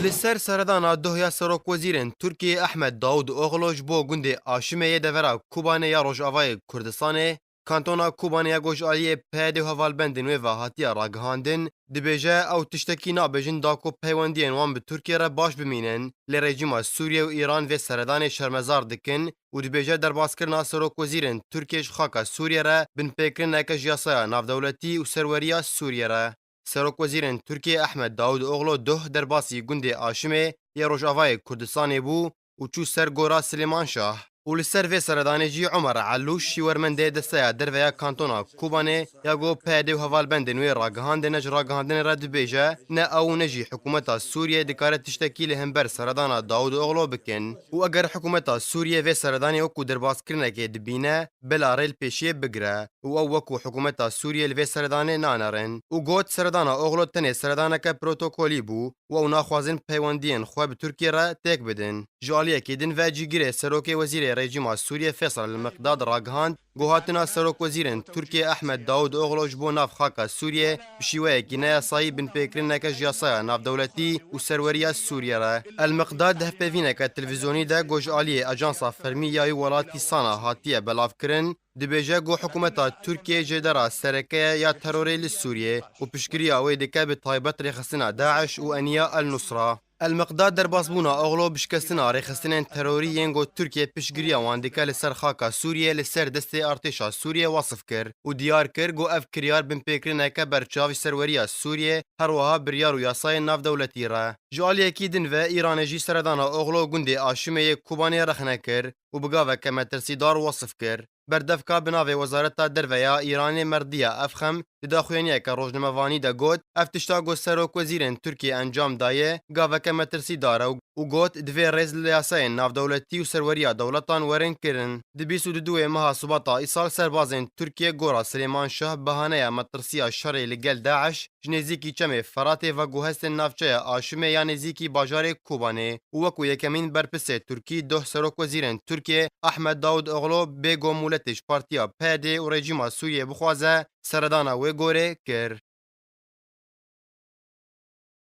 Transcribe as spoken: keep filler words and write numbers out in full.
Li ser seredana doh ya Serokwezîrên Tirkiyê Ehmed Daud Oglo ji bo gundê Aşimê yê devera Kobanê ya Rojavayê Kurdistanê, kantona Kobanê ya ku ji aliyê P Y D û hevalbendên wê ve hatiye ragihandin, dibêje ew tiştekî nabêjin da ku peywendiyên wan bi Tirkiye re baş bimînin, lê rejîma Sûriye û Îran vê seredanê şermezar dikin û dibêje derbaskirina Serokwezîrên Tirkiye ji xaka Sûriye re binpêkirineke ji yasaya navdewletî û serweriya Sûriye re. Serokwezîrên Tirkiye Ehmed Daud Oglo duh derbasî gundê Aşimê yê Rojavayê Kurdistanê bû û çû ser gora Silêman Şah. Û li ser vê seredanê jî Omer Elûş, şîwermendê Desteya Derve ya Kantona Kobanê, ya ku P Y D û hevalbendên wê ragihandine ji ragihandinê re dibêje, ne ew û ne jî hikûmeta Sûriyê dikare tiştekî li hember seredana Daud Oglo bikin. Û eger hikûmeta Sûriyê vê seredanê wekû derbaskirinekê dibîne, bila rê li pêşiyê bigire û ew wekû hikûmeta Sûriyê li vê seredanê nanerin. Û got, seredana Oglo tenê seredaneke protokolî bû û ew naxwazin peywendiyên xwe bi Tirkiye re têk bidin. Ji aliyekî din ve cîgirê serokê wezîrê rejîma Sûriyê Feysal El-Miqdad ragihand, ku hatina serokwezîrên Tirkiye Ehmed Daud Oglo ji bo nav xaka Sûriyê bi şîweyekî neyasayî binpêkirineke ji yasaya navdewletî û serweriya Sûriye re. El-Miqdad di hevpeyvîneke televîzyonî de got, ji aliyê Ajansa Fermî ya wî welatî Sana hatiye belavkirin, dibêje ku hikûmeta Tirkiyê jêdera sereke ye ya terorê li Sûriyê û piştgiriya wê dike bi taybet rêxistina DAIŞ û eniya El-Nusra. El-Miqdad derbasbûna Oglo bi şikestina rêxistinên terorî yên ku Tirkiye piştgiriya wan dike li ser xaka Sûriyê li ser destê artêşa Sûriyê wasif kir û diyar kir ku ev kiryar binpêkirineke berçav ji serweriya Sûriyê, her wiha biryar û yasayên navdewletî re. Ji aliyekî din ve Îranê jî seredana Oglo gundê Aşimê yê Kobanê rexne kir û bi gaveke metirsîdar wasif kir. Berdevka bi navê Wezareta Derve ya Îranê Merdiya Efxem di daxuyaniyeke rojnamevanî de got, ev tişta ku serokwezîrên Tirkiyê encam daye, gaveke metirsîdar e û got, divê rêz li yasayên navdewletî û serweriya dewletan werin kirin. Di bîst û duduwê meha Sibata îsal serbazên Tirkiye gora Silêman Şah bahaneya metirsiya şerê li gel DAIŞ ji nêzîkî çemê Feratê ve ku hestên navçeya Aşimê ya nêzîkî bajarê Kobanê û wekû yekemîn berpisê Tirkî doh serokwezîrên Tirkiyê Ehmed Daud Oglo bê ku mûletê ji partiya P Y D û rejîma Sûriyê bixwaze, seredana wê gorê kir.